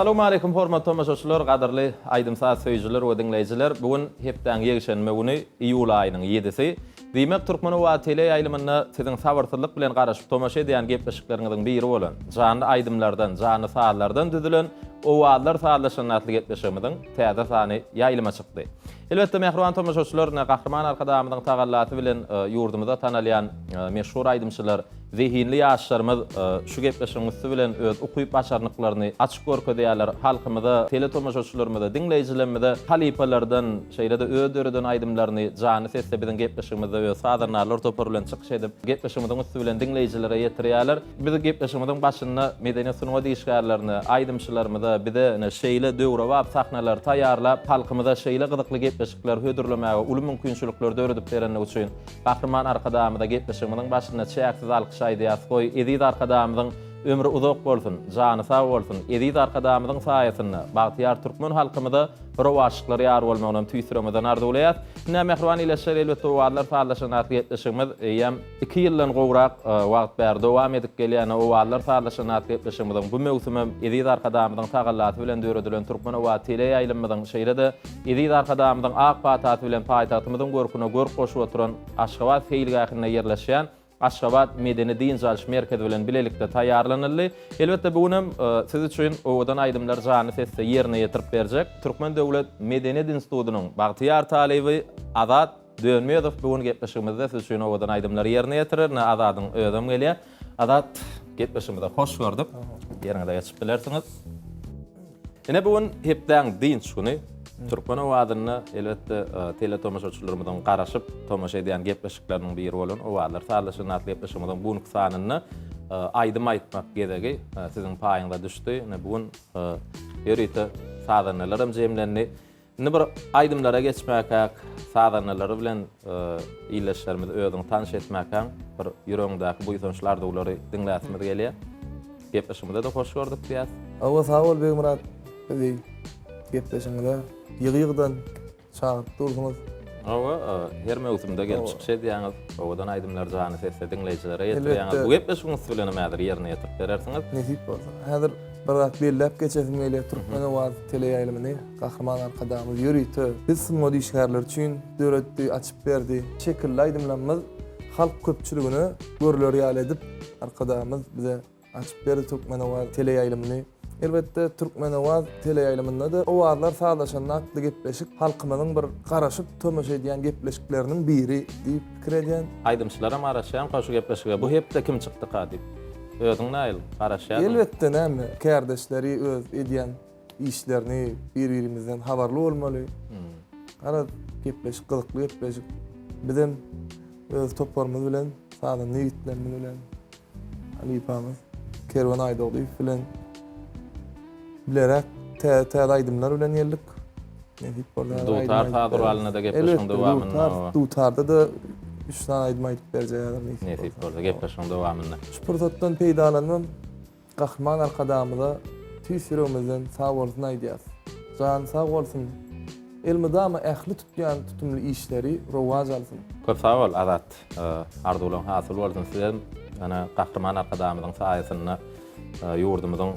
Salowmaleýkim hormatly tomaşaçylar, gadyrly aýdym-saz söýüjiler we diňleýjiler! Bu gün hepdäň ýekşenbe güni, iýul aýynyň ýedisi. Diýmek, Türkmen owazy teleýaýlymynda siziň sabyrsyzlyk bilen garaşyp tomaşa edýän gepleşikleriňiziň biri bolan, janly aýdymlardan, janly sazlardan düzülen Owazlar sazlaşanda atly gepleşigimiziň täze sany ýaýlyma çykdy. Elbetde, mähriban tomaşaçylar, ine, Gahryman Arkadagymyzyň tagallasy bilen ýurdumyzda tanalýan meşhur aýdymçylar, zehinli ýaşlarymyz şu gepleşigiň üsti bilen öz ukyp-başarnyklaryny açyp görkezýärler. Halkymyza, teletomaşaçylarymyza, diňleýjilerimize halypalardan, şeýle-de öz döreden aýdymlaryny janly sesde biziň gepleşigimizde öz sazandarlar topary bilen çykyş edip, gepleşigimiziň üsti bilen diňleýjilere ýetirýärler. Biz gepleşigimiziň başynda medeniýet-sungat işgärlerine, aýdymçylarymyza, bize ine, şeýle döwrebap sahnalary taýýarlap, halkymyza şeýle gyzykly gepleşikleri hödürlemäge uly mümkinçilikleri döredip berendigi üçin Gahryman Arkadagymyza gepleşigimiziň başynda çäksiz alkyş aýdýarys. Goý, eziz Arkadagymyzyň ömri uzak bolsun, jany sag bolsun! Eziz Arkadagymyzyň saýasynda bagtyýar türkmen halkymyza rowaçlyklar ýar bolmagynam tüýs ýüregimizden arzuwlaýarys. Ine, mähriban ildeşler, elbetde, Owazlar sazlaşan atly gepleşigimiz eýýäm Iki ýyldan gowrak wagt bäri dowam edip gelýän Owazlar sazlaşan atly gepleşigimiziň bu möwsümem eziz Arkadagymyzyň tagallasy bilen döredilen Türkmen owazy teleýaýlymymyzyň, şeýle-de eziz Arkadagymyzyň ak patasy bilen paýtagtymyzyň görküne görk goşup oturan Aşgabat seýilgähinde ýerleşýän Aşgabat medeni-dynç alyş merkezi bilen bilelikde taýýarlanyldy. Elbetde, bu günem siz üçin owadan aýdymlary janly sesde ýerine ýetirip berjek Türkmen döwlet medeniýet institutynyň bagtyýar talyby Azat Dönmezow bu gün gepleşigimizde siz üçin owadan aýdymlary ýerine ýetirer. Ine Azadyň özem gelýär. Azat, gepleşigimize hoş gördük. Ýeriňize geçip bilersiňiz. Ine bu gün hepdäň dynç güni. Türkmen owazynda elbetde teletomaşaçylarymyzyň garaşyp tomaşa edýän gepleşikleriniň biri bolan Owazlar sazlaşygy atly gepleşigimiziň bu günki sanynda aýdym aýtmak gezegi siziň paýyňyza düşdi. Ine bu gün ýörite sazandalaram jemlendi. Indi bir aýdymlara geçmäkäk, sazandalary bilen ildeşlerimizi özüňi tanyş etmäkäň, bir ýüregiňdäki buýsançly arzuwlary diňläsimiz gelýär. Gepleşigimize-de hoş gördük diýýäs. Hawa, sag bol Begmyrat, bizi gepleşigiňize ýygy-ýygydan çagyryp dursuňyz. Hawa, her möwsümde gelip çykyş edýäňiz, owadan aýdymlary janly sesde diňleýjilere ýetirýäňiz. Bu gepleşigiň üsti bilenem häzir ýerine ýetirip berersiňiz. Nesip bolsa. Häzir bir zat belläp geçesim gelýär, Türkmen owazy teleýaýlymyny Gahryman Arkadagymyz ýörite biz sungat işgärleri üçin döretdi, açyp berdi. Şekilli aýdymlarymyz halk köpçüligine görler ýaly edip Arkadagymyz bize açyp berdi Türkmen owazy teleýaýlymyny. Elbetde, Türkmen owaz teleýaýlymynda-da Owazlar sazlaşanda atly gepleşik halkymyzyň bir garaşyp tomaşa edýän gepleşikleriniň biri diýip pikir edýän. Aýdymçylaram garaşýarmyka şu gepleşige bu hepde kim çykdyka diýip. Özüň nähili garaşýarmyň? Elbetde näme, kärdeşleri öz edýän işlerini bir-birimizden habarly bolmaly. Garaz, gepleşik gyzykly gepleşik. Bizem öz toparymyz bilen, sazanda ýigitlerimiz bilen, halypamyz Kerwen Aýdogdyýew bilen bileräk täze-täze aýdymlar bilen geldik. Nesip bolsa Dutar saz guralynda-da gepleşigiň dowamynda. Dutarda-da üç sany aýdym aýdyp berjek häzir nesip bolsa. Nesip bolsa gepleşigiň dowamynda. Şu pursatdan peýdalanybam Gahryman Arkadagymyza tüýs ýüregimizden sag bolsun aýdýas. Jany sag bolsun. Elmydama ähli tutýan tutumly işleri rowaç alsyn. Köp sag bol Azat. Arzuwlaň hasyl bolsun. Sizem ýöne Gahryman Arkadagymyzyň saýasynda ýurdumyzyň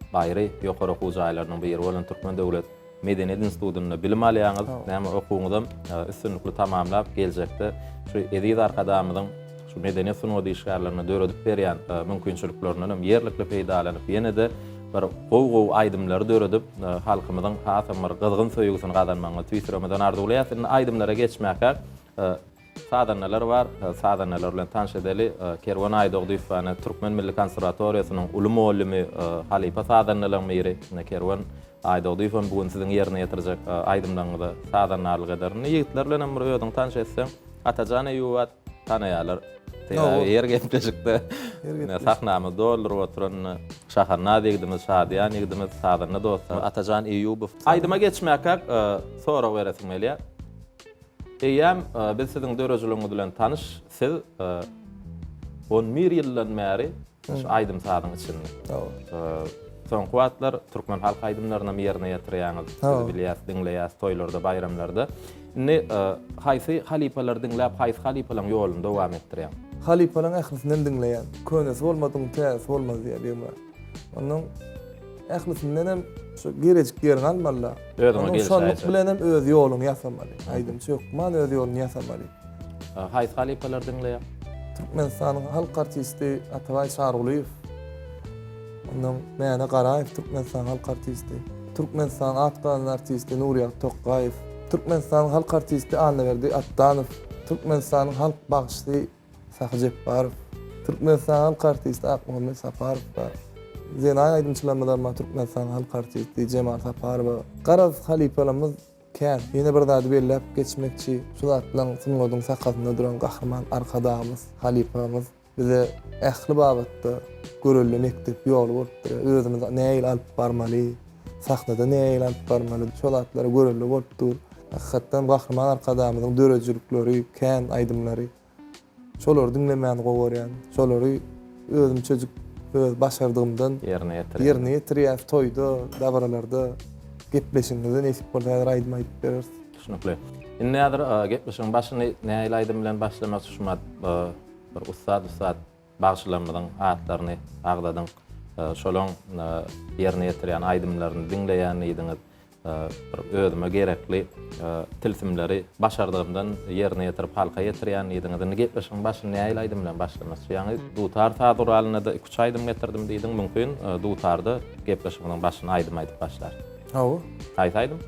baýry ýokary okuw jaýlarynyň biri bolan Türkmen döwlet Medeniýet institutynda bilim alýaňyz, näme okuwyňyzam üstünlikli tamamlap, geljekde şu eziz Arkadagymyzyň şu medeniýet sungat işgärlerine döredip berýän mümkinçiliklerinden hem ýerlikli peýdalanyp, ýene-de bir gowy-gowy aýdymlary döredip, halkymyzyň hasam bir gyzgyn söýgüsini gazanmagyňyzy tüýs ýüregimizden arzuwlaýarys. Indi aýdymlara geçmäkäk, Sazandalar bar. Sazandalar bilen tanyş edeli. Kerwen Aýdogdyýewany Türkmen milli konserwatoriýasynyň uly mugallymy, halypa sazandalaryň biri. Ine, Kerwen Aýdogdyýew hem bu gün siziň ýerine ýetirjek aýdymlaryňyza sazandarlyk eder. Indi ýigitler bilen hem bir özüňi tanyş etseň. Atajan Eýýubat tanaýarlar. Sebäbi her gepleşikde sahnamyzy dolduryp oturan Şahannaz ýigidimiz, şadyýan ýigidimiz, sazanda dostumyz Atajan Eýýubow. Aýdyma geçmäkäk sorag beresim gelýär. Eýýäm biz siziň döredijiligiňiz bilen tanyş, siz 11 ýyldan bäri şu aýdym-sazyň içinde. Soňky wagtlar türkmen halk aýdymlaryny hem ýerine ýetirýäňiz. Sizi bilýäs, diňleýäs toýlarda, baýramlarda. Indi haýsy halypalary diňläp, haýsy halypalaryň ýoluny dowam etdirýäň? Halypalaryň ählisini hem diňleýän. Könesi bolmadygyň täzesi bolmaz diýýär Begmyrat. Onnoň. Ählisindenem şu gerejik ýeriňi almaly-da. Özüňe Onuň gelişäýjek. şonluk bilenem öz ýoluňy ýasamaly. Aýdymçy hökman öz ýoluny ýasamaly. Haýsy halypalary diňleýäň? Türkmenistanyň halk artisti Atabaý Çarygulyýew. Ondan Mäne Garaýew Türkmenistanyň halk artisti. Türkmenistanyň at gazanan artisti Nurýagdy Tokgaýew. Türkmenistanyň halk artisti Annaberdi Atdanow. Türkmenistanyň halk bagşysy Sahy Jepbarow. Türkmenistanyň halk artisti Akmuhammet Saparow bar. Zenan aýdymçylarymyzam bar Türkmenistanyň halk artisti Jemal Saparowa. Garaz halypalarymyz kän. Ýene bir zady belläp geçmekçi, şu zatlaryň sungatyň sakasynda duran Gahryman Arkadagymyz, halypamyz bize ähli babatda görelde mekdep ýoly bolup durýar. Özümizi nähili alyp barmaly, sahnada nähili alyp barmaly, şol zatlara görelde bolup dur. Hakykatdan Gahryman Arkadagymyzyň döredijilikleri kän aýdymlary. Şolary diňlemäni gowy görýän. Şolary özümçejik öz başardygymdan Ýerine ýetirýän. ýerine ýetirýäs toýda, dabaralarda, gepleşigimizde nesip bolsa häzir aýdym aýdyp bereris. Düşnükli. Indi häzir gepleşigiň başyny nähili aýdym bilen başlamakçy şumat bir ussat-ussat bagşylarymyzyň atlaryny agzadyň. Şolaň ýerine ýetirýän aýdymlaryny diňleýän diýdiňiz. Bir özüme gerekli tilsimleri başardygymdan ýerine ýetirip halka ýetirýän diýdiňiz. Indi gepleşigiň başyny nähili aýdym bilen başlamakçy? Ýaňy dutar saz guralynda-da iki-üç aýdym getirdim diýdiň. Mümkin, dutarda gepleşigimiziň başyny aýdym aýdyp başlarys. Hawa. Haýsy aýdym?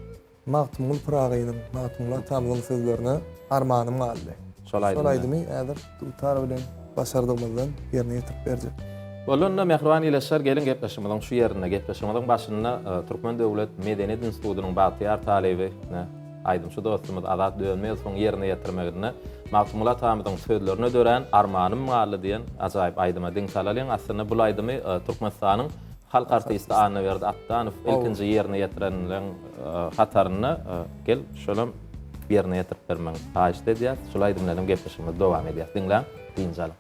Magtymguly Pyragynyň, Magtymguly atamyzyň sözlerine Armanym galdy. Şol aýdymy. Şol aýdymy häzir dutar bilen başardygymyzdan ýerine ýetirip berjek. Boldy onda mähriban ildeşler geliň gepleşigimiziň şu ýerinde gepleşigimiziň başynda Türkmen döwlet medeniýet institutynyň bagtyýar talyby aýdymçy dostumyz Azat Dönmezowyň ýerine ýetirmeginde Magtymguly atamyzyň sözlerine dörän Armanym galdy diýen ajaýyp aýdyma diň salalyň. Aslynda bul aýdymy Türkmenistanyň Halk artisti Annaberdi Atdanow ilkinji ýerine ýetirenleriň hatarynda gel şolam ýerine ýetirip bermegiňizi haýyşt edýäs. Şul aýdym bilenem gepleşigimizi dowam edýäs. Diňläň, dynç alyň.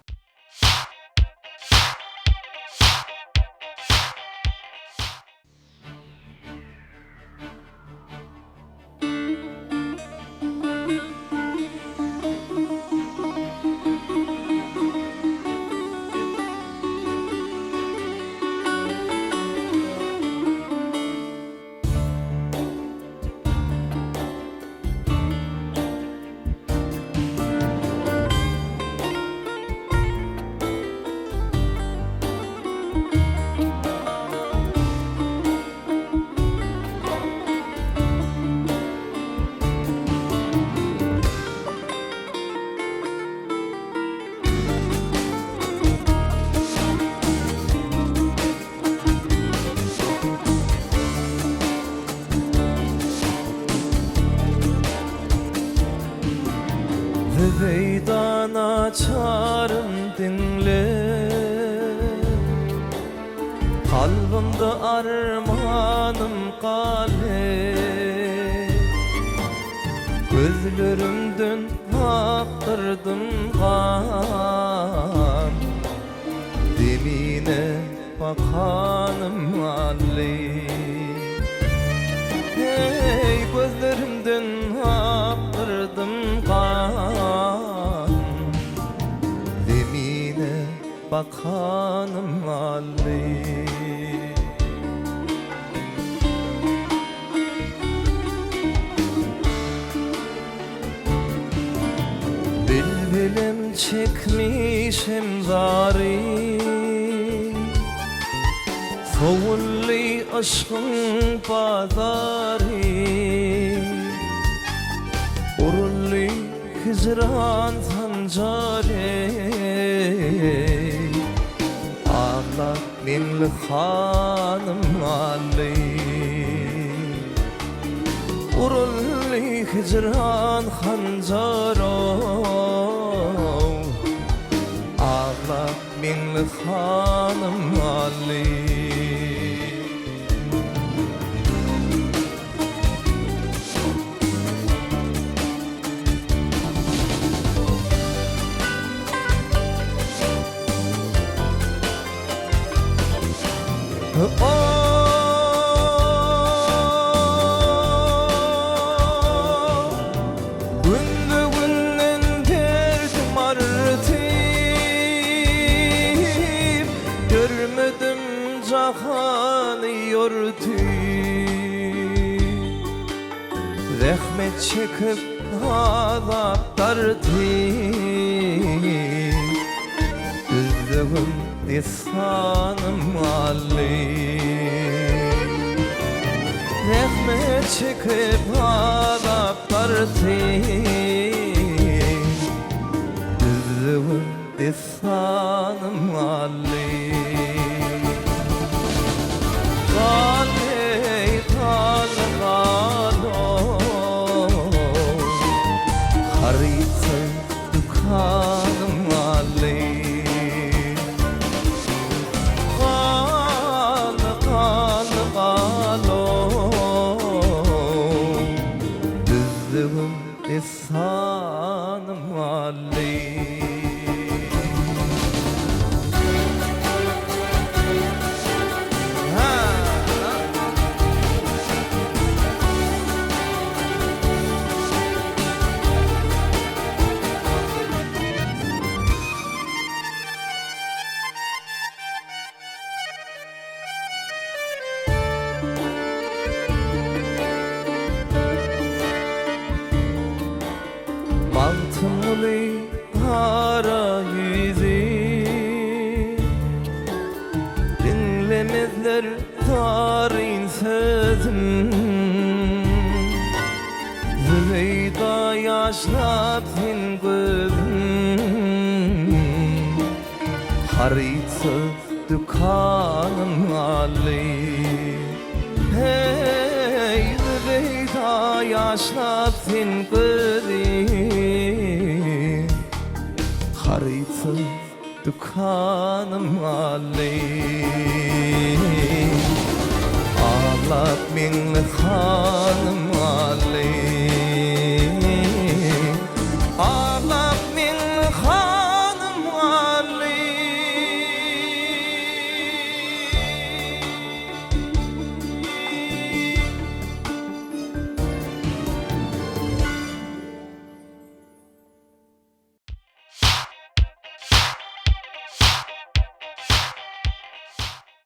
Zübeýdan açarym diňle. Kalbymda armanym galdy. Gözlerimden akdyrdym gan. Zemine bakanym galdy. Eý, gözlerimden akdyrdym gan. Zemine Bakanym galdy. Bilbilem çekmişem zary. Sowuldy yşkyň bazary. Uruldy Hijran sanjary Aglap Meňli hanym galdy Uruldy hijran hanjary Aglap Meňli hanym galdy. Günbe-günden derdim artyp, Görmedim. Zähmet çekip azap darty. Düzdügim dessanym galdy. Zähmet çekip azap darty. Düzdügim dessanym galdy. Gal eý gal gal ow. Harytsyz dükanym galdy. Gal gal gal ow. Düzdügim dessanym galdy. Magtymguly gara ýüzi Diňlemezler zaryn sözüm. Zübeýda ýaşlap sen gözüm Harytsyz dükanym galdy Heý Zübeýda ýaşlap sen gözüm Harytsyz Dükanym galdy Aglap Meňli hanym galdy Aglap Meňli hanym galdy.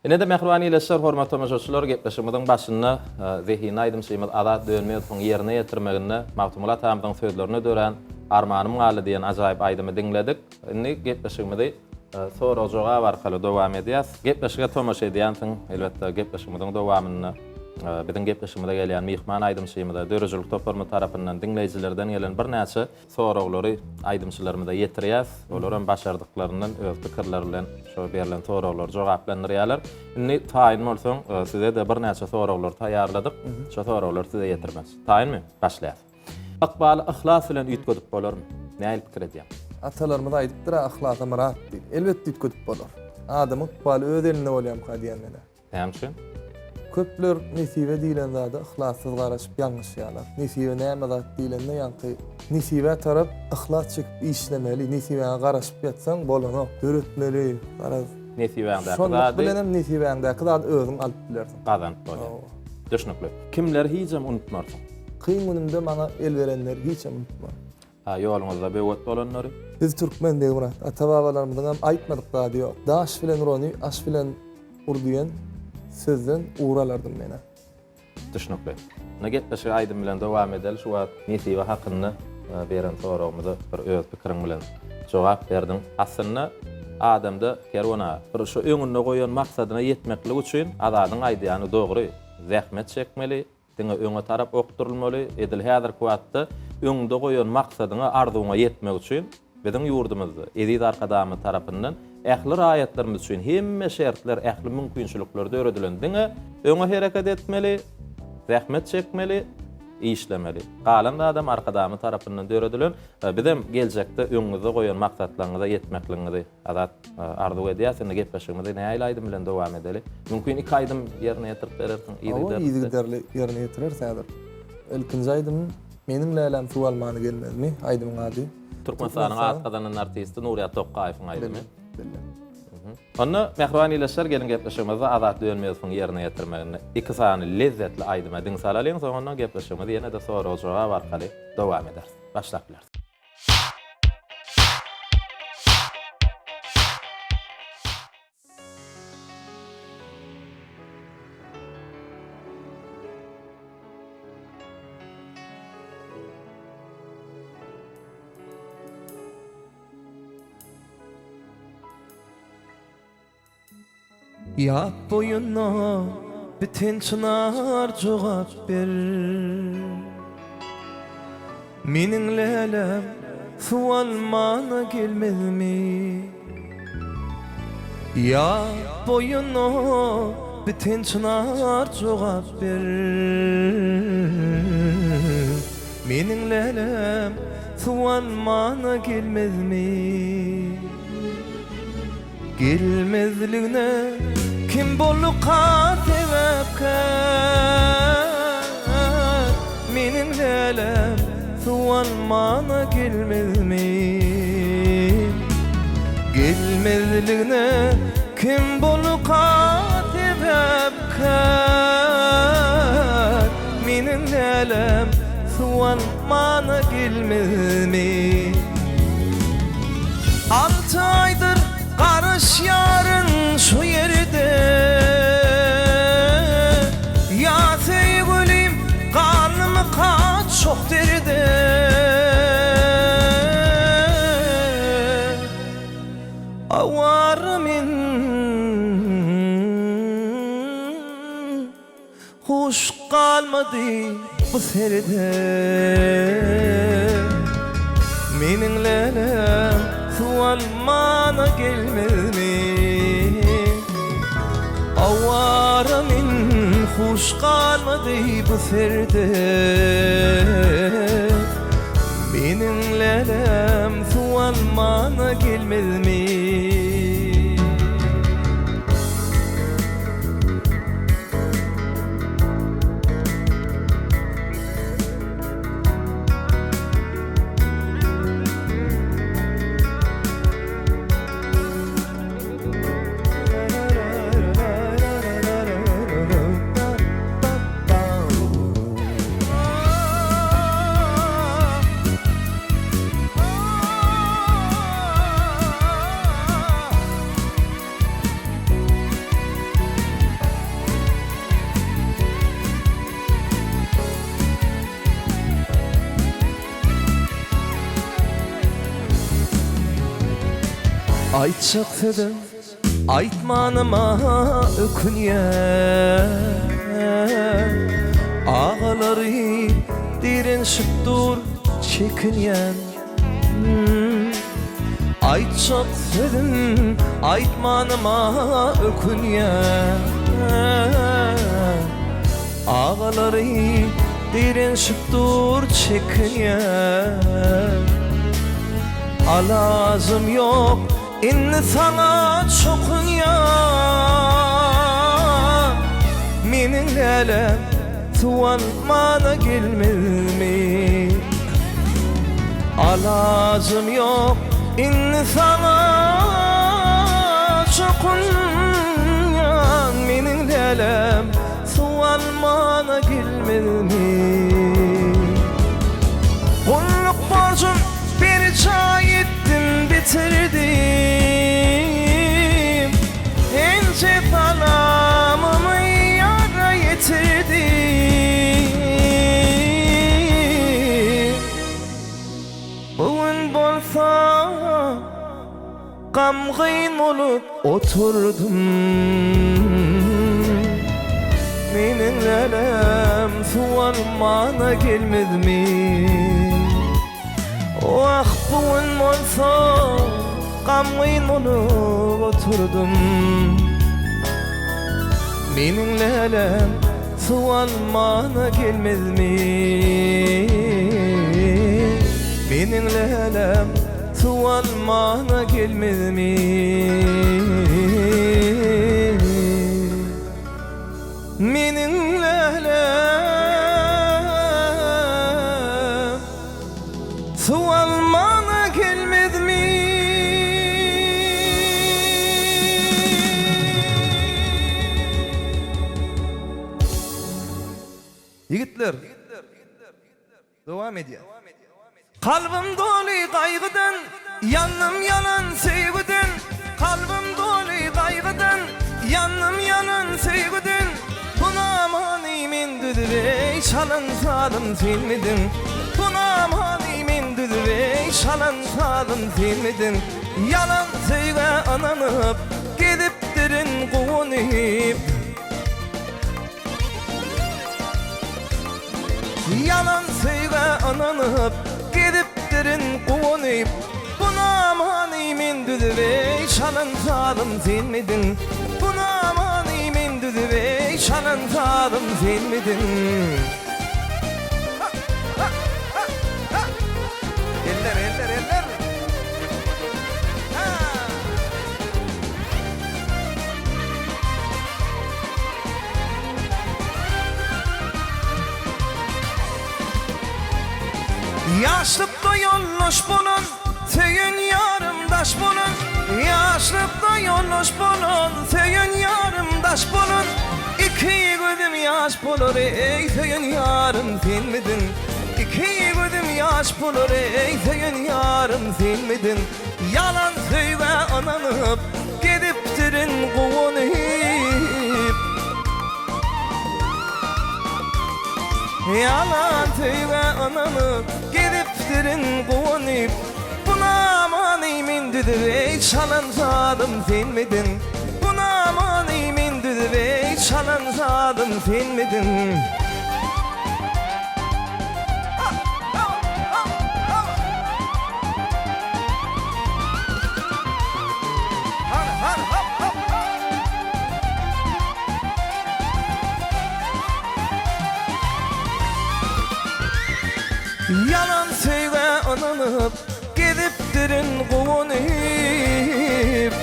Ine-de mähriban ildeşler, hormatly tomaşaçylar, gepleşigimiziň başynda zehinli aýdymçymyz Azat Dönmezowyň ýerine ýetirmeginde Magtymguly atamyzyň sözlerine dörän Armanym galdy diýen ajaýyp aýdymy diňledik. Indi gepleşigimizi sorag-jogap arkaly dowam edýäs. Gepleşige tomaşa edýänsiň, elbetde, gepleşigimiziň dowamynda biziň gepleşigimize gelýän myhman aýdymçymyza döredijilik toparymyz tarapyndan diňleýjilerden gelen birnäçe Soraglary aýdymçylarymyza ýetirýäs. Olar hem başardyklaryndan öz pikirleri bilen şo berlen soraglary jogaplandyrýarlar. Indi taýyn bolsaň, size-de birnäçe soraglary taýýarladyk. Şo soraglary size ýetirmekçi. Taýynmy? Başlaýas. Ykbaly yhlas bilen üýtgedip bolarmy? Nähili pikir edýäň? Atalarymyz aýdypdyr-a, Yhlasa myrat diýip. Elbetde üýtgedip bolar. Adamyň ykbaly öz elinde bolýarmyka diýýän men-ä. Näme üçin? Köpler nesibe diýlen zada yhlassyz garaşyp ýalňyşýarlar. Nesibe näme zat diýlende ýaňky nesibä tarap yhlas çekip işlemeli, nesibäňe garaşyp ýatsaň bolanok. Döretmeli, garaz. Nesibäňdäki Şonluk zady bilenem nesibäňdäki zady özüň alyp bilersiň. Gazanyp bolýar. Hawa. Düşnükli. Kimleri hijem unutmarsyň? Kyn günümde maňa el berenleri hiçem unutmaryn. Ha ýoluňyzda böwet bolanlary. Biz türkmen Begmyrat, ata-babalarymyzyňam aýtmadyk zady ýok. Daş bilen urany aş bilen ur diýen sözden ugur alardym menä. Düşnükli. Indi gepleşigi aýdym bilen dowam edeli. Şu wagt Nesibe hakynda beren soragymyza bir öz pikiriň bilen jogap berdiň. Aslynda adamda Kerwen aga bir şu öňünde goýan maksadyna ýetmeklik üçin Azadyň aýdýany dogry. Zähmet çekmeli, Diňe öňe tarap okdurylmaly. Edil häzirki wagtda öňde goýan maksadyňa, arzuwyňa ýetmek üçin biziň ýurdumyzda eziz Arkadagymyz tarapyndan ähli raýatlarymyz üçin hemme şertler, ähli mümkinçilikler döredilen. Diňe öňe hereket etmeli, zähmet çekmeli, işlemeli. Galan zadam Arkadagymyz tarapyndan döredilen. Bizem geljekde öňüňizde goýan maksatlaryňyza ýetmekligiňizi Azat, arzuw edýäs. Indi gepleşigimizi nähili aýdym bilen dowam edeli? Mümkin iki aýdym ýerine ýetirip berersiň yzygiderlikde. Hawa, yzygiderli ýerine ýetireris häzir. Ilkinji aýdym Meniň läläm suw almany gelmezmi aýdymyň ady. Türkmenistanyň at gazanan artisti Nurýat Tokgaýewiň aýdymy. Belli. Onda mähriban ildeşler geliň gepleşigimizde Azat Dönmezowyň ýerine ýetirmeginde iki sany lezzetli aýdyma diň salalyň, soňundan gepleşigimizi ýene-de sorag-jogap arkaly dowam ederis. Başlap bileris. Ýap boýunda biten çynar jogap ber. Meniň lälem suw almana gelmezmi? Ýap boýunda biten çynar jogap ber. Meniň lälem suw almana gelmezmi? Gelmezligne kim bolduka sebäpkär? Meniň lälem suw almana gelmezmi? Gelmezligne kim bolduka sebäpkär? Meniň lälem suw almana gelmezmi? Alty aýdyr garaşýaryn şu ýerde Ýa söýgülim galdymyka çoh derde Awara men Huş galmady bu serde Meniň lälem suw almana gelmezmi Awara men huş galmady bu serde Meniň lälem suw almana gelmezmi. Aýtjak sözüm aýtmanyma ökünýän Agalary direnşip dur çekinýän. Aýtjak sözüm aýtmanyma ökünýän Agalary direnşip dur çekinýän Alajym ýok indi saňa çokunýan Meniň lälem Suw almana gelmezmi? Alajym ýok indi saňa çokunýan meniň lälem suw almana gelmezmi? Gulluk borjum berjaý etdim bitirdim Ençe salamymy ýara ýetirdim Bu gün bolsa gamgyn bolup oturdym Meniň lälem suw almana gelmezmi Wah bu gün bolsa Gamgyn bolup oturdym Meniň lälem suw almana gelmezmi Meniň lälem suw almana gelmezmi Meniň lälem Suw almana gelmezmi? Ýigitler, dowam edýär. Kalbym doly gaýgydan, ýandym ýalan söýgüden, Kalbym doly gaýgydan, ýandym ýalan söýgüden, Bu namany men düzüp eý çalan sazym senmidiň Bu namany men düzüp eý çalan sazym senmidiň Ýalan söýgä ynanyp gezipdirin. Gezipdirin guwanyp. Ýalan söýgä ynanyp, Gezipdirin guwanyp. Bu namany men düzüp eý, çalan sazym senmidiň? Bu namany men düzüp eý, çalan sazym senmidiň? Eller, eller, eller! Ýaşlykda ýoldaş bolan, söýen ýarym daş bolan, Ýaşlykda ýoldaş bolan, söýen ýarym daş bolan, Iki gözüm ýaş bolar eý, söýen ýarym senmidiň? Iki gözüm ýaş bolar eý, söýen ýarym senmidiň? Ýalan söýgä ynanyp, gezipdirin guwanyp. Ýalan söýgä ynanyp, gezipdirin guwanyp. Bu namany men düzüp eý, çalan sazym senmidiň? Bu namany men düzüp eý, çalan sazym senmidiň? Ýalan söýgä ynanyp, gezipdirin guwanyp.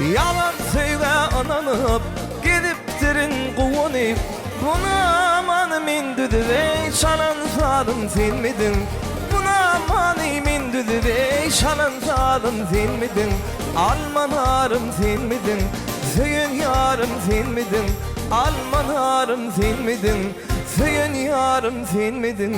Ýalan söýgä ynanyp, gezipdirin guwanyp, Bu namany men düzüp eý, çalan sazym senmidiň? Bu namany men düzüp eý, çalan sazym senmidiň? Alma narym senmidiň? Söýen ýarym senmidiň? Alma narym senmidiň? Söýen ýarym senmidiň?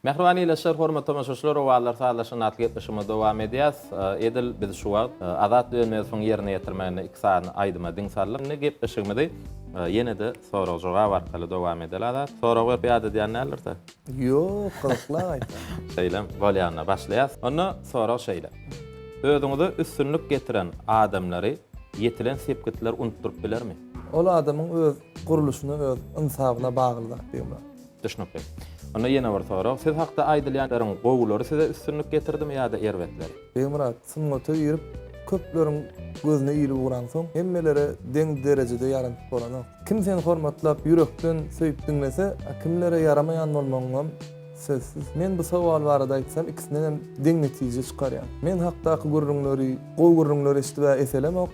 Mähriban ildeşler, hormatly tomaşaçylar, Owazlar sazlaşygyny atly gepleşigimizi dowam edýäs. Edil biz şu wagt Azat Dönmezowyň ýerine ýetirmeginde iki sany aýdyma diň saldyk. Indi gepleşigimizi ýene-de sorag-jogap arkaly dowam edeli Azat. Sorag berip ýadadýan däldir-dä? Ýok, gyzykly aýtsaň. Şeýlemi? Bolýa onda başlaýas. Onda sorag şeýle. Özüňize üstünlik getiren adamlary ýetilen sepgitler unutdyryp bilermi? Ol adamyň öz gurluşyna, öz ynsabyna bagly zat diýmek. Düşnükli. Onda ýene bir sorag. Siz hakda aýdylýanlaryň gowulary size üstünlik getirdimi ýa-da erbetleri? Begmyrat, sungata girip, köpleriň gözüne ilip ugraňsoň, hemmelere deň derejede ýaranyp bolanok. Kim seni hormatlap, ýürekden söýüp diňlese, a kimlere ýaramaýan bolmagyňam sözsüz. Men bu sowal barada aýtsam, ikisindenem deň netije çykarýan. Men hakdaky gürrüňleri, gowy gürrüňleri eşidib-ä eselemok.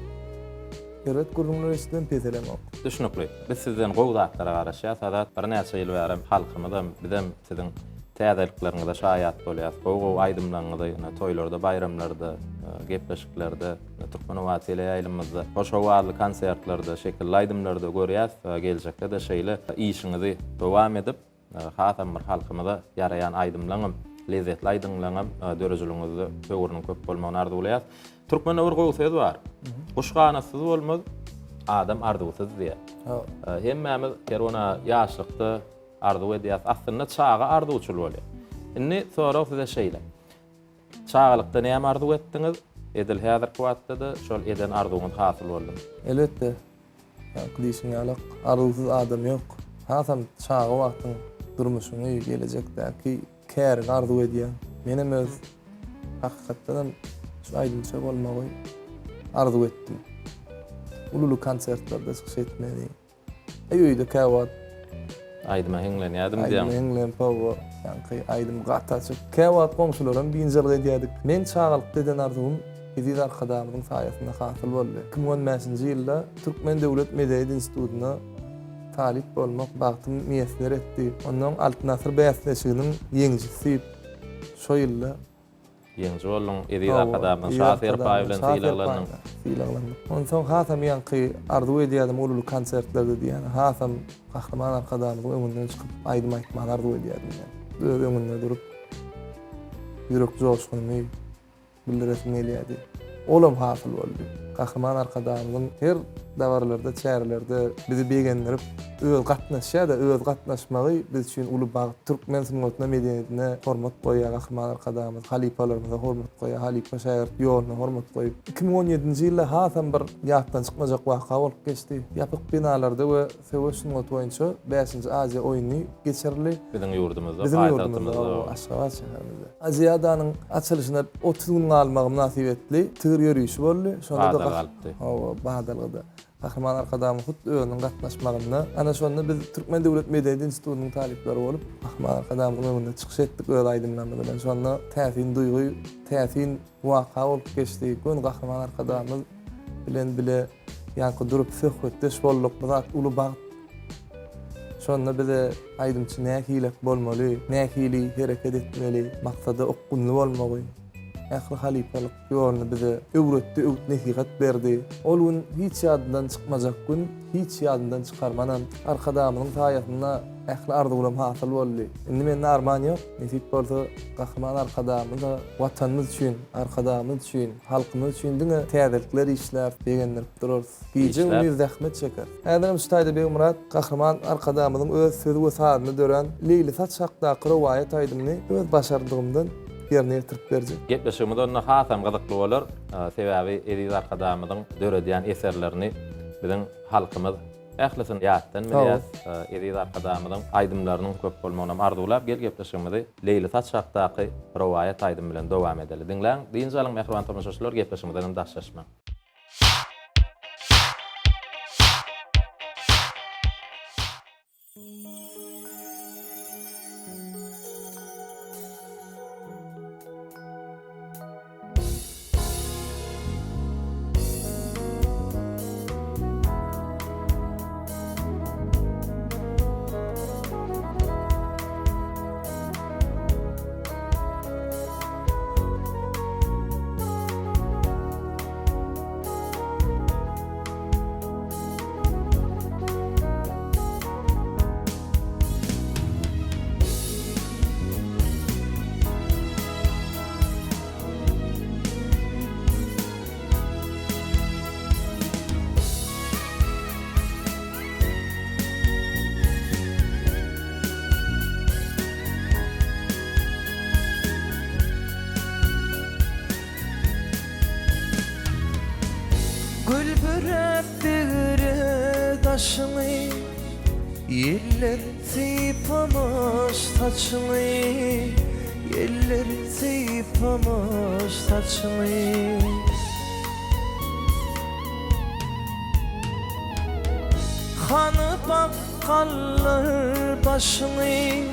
Erbet gürrüňler eşidibem peselemok. Düşnükli. Biz sizden gowy zatlara garaşýas Azat. Birnäçe ýyl bärem halkymyzam, bizem siziň täzelikleriňize şaýat bolýas. Gowy-gowy aýdymlaryňyzy ine toýlarda, baýramlarda, gepleşiklerde, Türkmen owazy teleýaýlymymyzda, hoş owazly konsertlerde, şekilli aýdymlarda görýäs. Geljekde-de şeýle işiňizi dowam edip, Hasam bir halkymyza ýaraýan aýdymlaňam, lezzetli aýdymlaňam döredijiligiňizde höwrüniň köp bolmagyny arzuwlaýas. Türkmende bir gowy söz bar. Guş ganatsyz bolmaz, adam arzuwsyz diýýär. Hemmämiz her bir ýaşlykda arzuw edýäs. Aslynda çaga arzuwçyl bolýar. Indi sorag size şeýle. Çagalykda näme arzuw etdiňiz? Edil häzirki wagtda-da şol eden arzuwyňyz hasyl boldumy? Elbetde. Ýaňky diýşiň ýalak, arzuwsyz adam ýok. Hasam çaga wagtyň durmuşyňy, gelejekdäki käriňi arzuw edýäň. Menem öz hakykatdanam şu aýdymça bolmagy arzuw etdim. Uly-uly konsertlerde çykyş etmegi. Eý öýde käwagt Aýdyma hiňlenýärdim diýýäň. Aýdyma hiňlenip hawa, ýaňky aýdym gaty açyp. Käwagt goňşularam biynjalyk edýärdik. Meň çagalykda eden arzuwym Eziz Arkadagymyzyň saýasynda hasyl boldy. 2015-nji ýylda Türkmen döwlet medeniýet institutyna talyp bolmak bagtym miýesser etdi. Ondan Altyn asyr bäsleşiginiň ýeňijisi diýip şo ýylda Ýeňiji bolduň, Eziz Arkadagymyzyň Şa serpaýy bilen sylaglandyň. Sylaglandym. Onsoň hasam ýaňky arzuw edýärdim uly-uly konsertlerde diýýän. Hasam Gahryman Arkadagymyzyň öňünden çykyp aýdym aýtmagy arzuw edýärdim men. Öz öňünde durup ýürek joşgunymy bildiresim gelýärdi. Olam hasyl boldy. Gahryman Arkadagymyzyň her. dabaralarda, çärelerde bizi begendirip, özi gatnaşýar-da, özi gatnaşmagy biz üçin uly bagt. Türkmen sungatyna, medeniýetine hormat goýýar Gahryman Arkadagymyz, halypalarymyza hormat goýýar, halypa-şägirt ýoluna hormat goýup. 2017-nji ýylda hasam bir ýatdan çykmajak waka bolup geçdi. Ýapyk binalarda we söweş sungaty boýunça bäşinji Aziýa oýny geçirildi. Biziň ýurdumyzda, Biziň ýurdumyzda, paýtagtymyzda. Aşgabat şäherinde. Aziadanyň açylyşyna 30 gün galmagy mynasybetli tigir ýörişi boldy. Şonda-da Badalga alypdy. Hawa, badalgada. Gahryman Arkadagymyz hut özüniň gatnaşmagynda, ana şonda biz Türkmen döwlet medeniýet institutynyň talyplary bolup, Gahryman Arkadagymyzyň öňünde çykyş etdik öz aýdymlarymyz bilen. Şonda täsin duýgy, täsin waka bolup geçdi. Göni Gahryman Arkadagymyz bilen bile ýaňky durup söhbetdeş bolduk. Bu zat uly bagt. Şonda bize aýdymçy nähilek bolmaly, nähili hereket etmeli, maksada okgunly bolmagy, ähli halypalyk ýoluny bize öwretdi, öwüt-nesihat berdi. Ol gün hiç ýadymdan çykmajak gün, hiç ýadymdan çykarmanam. Arkadagymyzyň saýasynda ähli arzuwlarym hasyl boldy. Indi mende arman ýok. Nesip bolsa, Gahryman Arkadagymyz-a Watanymyz üçin, Arkadagymyz üçin, halkymyz üçin diňe täzelikler işläp, begendirip durarys. Gije-gündiz zähmet çekeris. Häzirem şu taýda Begmyrat Gahryman Arkadagymyzyň öz sözi we sazyna dörän Leýli saç hakdaky rowaýat aýdymyny öz başardygymdan ýerine ýetirip berjek. Gepleşigimiz onda hasam gyzykly bolar. Sebäbi Eziz Arkadagymyzyň döredýän eserlerini biziň halkymyz ählisini ýatdan bilýär. Eziz Arkadagymyzyň aýdymlarynyň köp bolmagynam arzuwlap, gel gepleşigimizi Leýli saç hakdaky rowaýat aýdym bilen dowam edeli. Diňläň, dynç alyň mähriban tomaşaçylar, gepleşigimizdenem daşlaşmaň. Gül büräp degre daşyňy, Ýeller sypamyş saçyňy, Ýeller sypamyş saçyňy. Hany bak galdyr başyňy,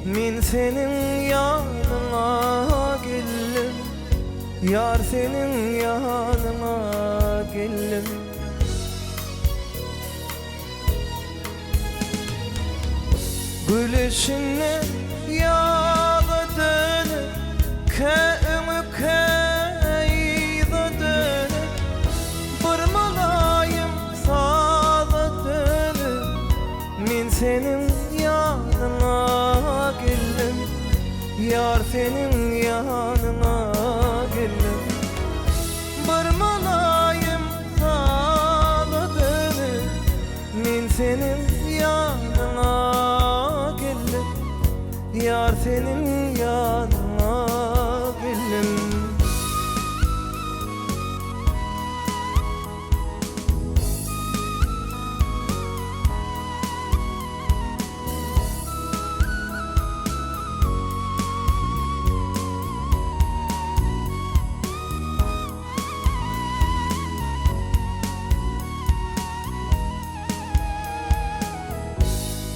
Men seniň ýanyňa geldim, Ýar seniň ýanyňa geldim. Gül içinde ýaza dönüp, Kä öňe, kä yza dönüp, Bir mylaýym saza dönüp, Men seniň ýanyňa geldim, Ýar seniň ýanyňa geldim. Bir mylaýym saza dönüp, Men seniň ýanyňa geldim, Ýar seniň ýanyňa geldim.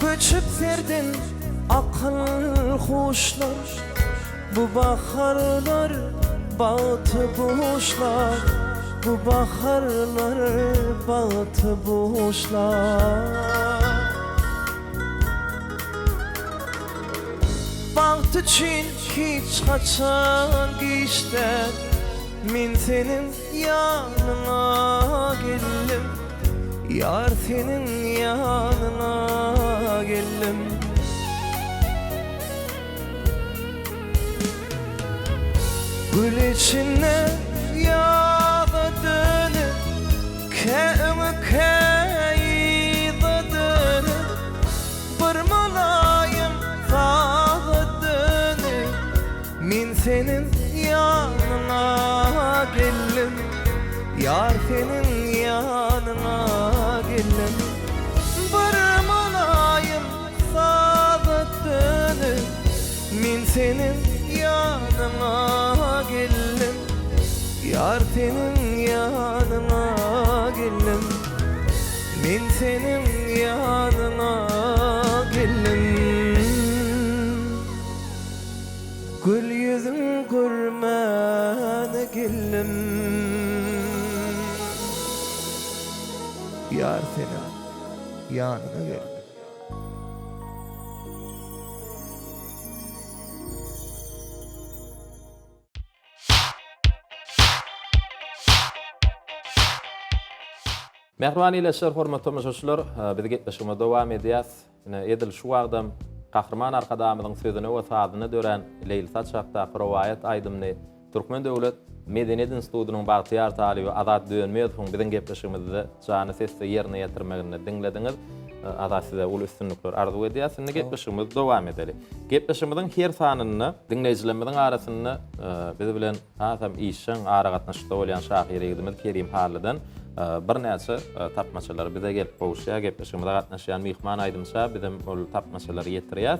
Göçüp serden akyl-huşlar, Bu baharlar bagty buşlar, Bu baharlar bagty buşlar. Bagt üçin hiç haçan giç däl, Men seniň ýanyňa geldim, Ýar seniň ýanyňa geldim. Gül içinde ýaza dönüp, Kä öňe, kä. seniň ýanyňa geldim Ýar seniň ýanyňa geldim Bir mylaýym saza dönüp Men seniň ýanyňa geldim Ýar seniň ýanyňa geldim Men seniň ýanyňa geldim Gül ýüzüň görmäne geldim Ýar seniň ýanyňa geldim. Mähriban ildeşler, hormatly tomaşaçylar, biz gepleşigimizi dowam edýäs. Ine, edil şu wagtam Gahryman Arkadagymyzyň sözüne we sazyna dörän Leýli saç hakdaky rowaýat aýdymyny Türkmen döwlet medeniýet institutynyň bagtyýar talyby Azat Dönmezowyň biziň gepleşigimizde janly sesde ýerine ýetirmeginde diňlediňiz. Azat size uly üstünlikler arzuw edýäs. Indi gepleşigimizi dowam edeli. Gepleşigimiziň her sanynda diňleýjilerimiziň arasynda biz bilen hasam işjeň aragatnaşykda bolýan şahyr ýigidimiz Kerim Hallydan birnäçe tapmaçalar bize gelip gowuşýar. Gepleşigimize gatnaşýan myhman aýdymça bizem ol tapmaçalary ýetirýäs.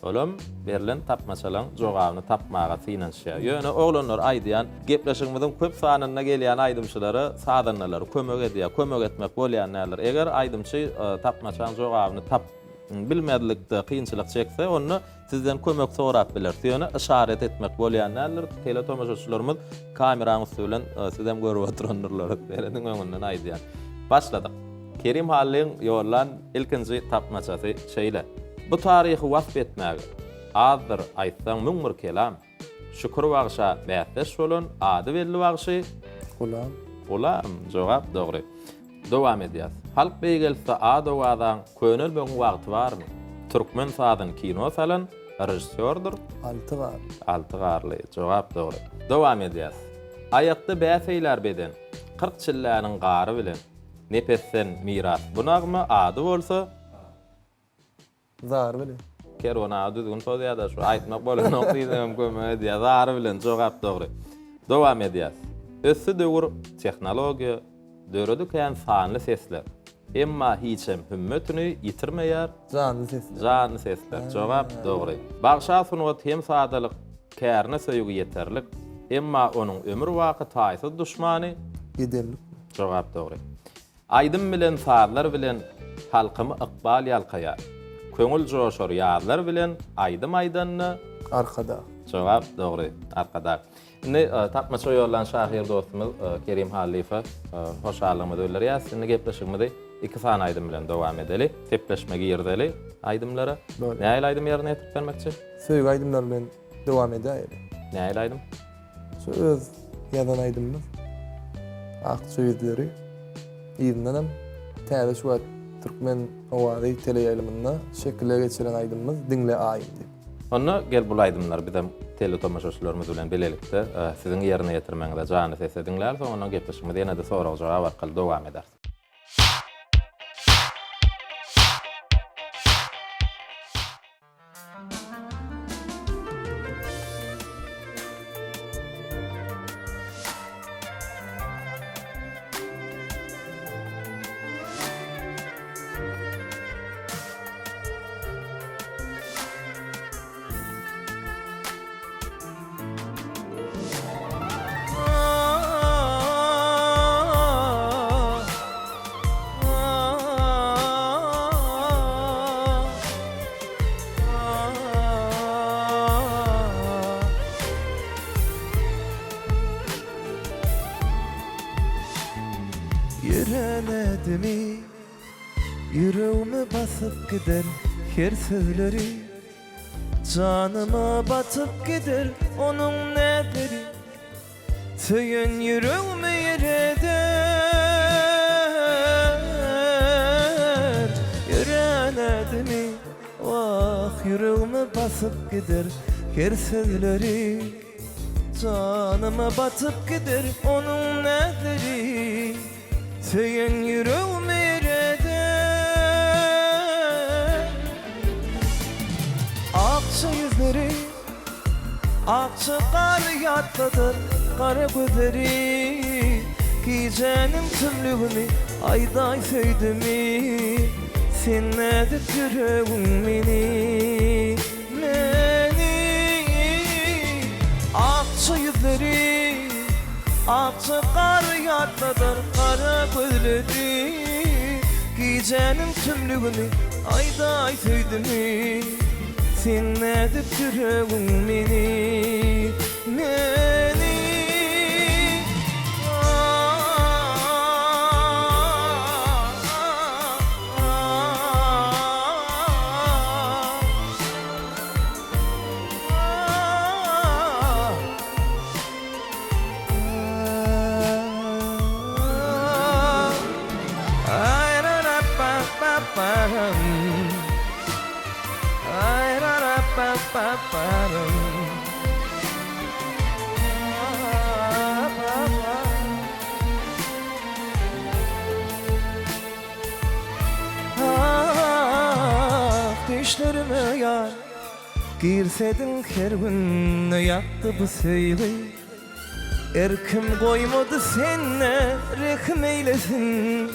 Olam berlen tapmaçalaň jogabyny tapmaga synanyşýar. Ýöne oglanlar aýdýan gepleşigimiziň köp sanynda gelýän aýdymçylara sazandalar kömek edýär. Kömek etmek bolýan däldir. Eger aýdymçy tapmaçaň jogabyny tap bilmezlikde kynçylyk çekse, onda sizden kömek sorap biler. Ýöne yşarat etmek bolýan däldir. Teletomaşaçylarymyz kameraň üsti bilen sizem görüp oturandyrlar. Serediň öňünden aýdýan. Başladyk. Kerim Hallyň ýollan ilkinji tapmaçasy şeýle. Bu taryhy wasp etmäge, Azdyr, aýtsaň 1001 kelam. Şükür bagşa bäsdeş bolan ady belli bagşy. Gulam. Gulam, jogap dogry. Dowam edýäs. Halk beýgelse ad-owazaň könelmegiň wagty barmy? Türkmen sazyny kino salan režissýordyr. Alty Garly. Alty Garly, jogap dogry. Dowam edýäs. Aýakda bäs eýlär beden, 40 çilläniň gary bilen. Nepesden miras bu nagma, ady bolsa. Zary bilen. Kerwen aga düzgün pozýada şu aýtmak bolanok diýsemem kömek edýär. Zary bilen jogap dogry. Dowam edýäs. Ösdi döwür tehnologiýa, döredi kän sanly sesler. Emma hiçem hümmetini ýitirmeýär. Janly sesler. Janly sesler. Jogap dogry. Bagşa sungat hem sadalyk, kärine söýgi ýeterlik. Emma onuň ömür baky taýsyz duşmany. Gedemlikmi? Jogap dogry. Aýdym bilen, sazlar bilen Halkymy ykbal ýalkaýar. Köňül joşar ýazlar bilen Aýdym aýdanda. Arkadag. Jogap dogry. Arkadag. Indi tapmaça ýollan şahyr dostumyz Kerim Hallyýewe hoşallygymyzy bildirýäs. Indi gepleşigimizi iki sany aýdym bilen dowam edeli. Sepleşme girizeli aýdymlara. Nähili aýdym ýerine ýetirip bermekçi? Söýgi aýdymlary bilen dowam edäýeli. Nähili aýdym? Şu öz ýazan aýdymymyz Akja ýüzleri. Yzyndanam täze şu wagt Türkmen owazy teleýaýlymynda şekile geçiren aýdymymyz Diňle aýym diýip. Onda gel bul aýdymlary bizem teletomaşaçylarymyz bilen bilelikde siziň ýerine ýetirmegiňizde janly sesde diňläris, soňundan gepleşigimizi ýene-de sorag-jogap arkaly dowam ederis. Ýören ädimi ýüregime basyp gider her sözleri Janyma batyp gider onuň näzleri Söýen ýüregimi ýere eder Ýörän ädimi, wah, ýüregime basyp gider Her sözleri janyma batyp gider Onuň näzleri söýen ýüregimi ýere eder Akja ýüzleri. Akja gary ýatladar gara gözleri Gijäniň tümlügini aýdaý söýdümi Sen nädip ýüregiň meni, meni Akja ýüzleri, akja gary ýatladar gara gözleri Gijäniň tümlügini aýdaý söýdümi Sen nädip ýüregiň meni, meni Ah, düşlerime ýar Girsediň her gün ýakdy bu söýgi Erkim goýmady sende rehim eýlesin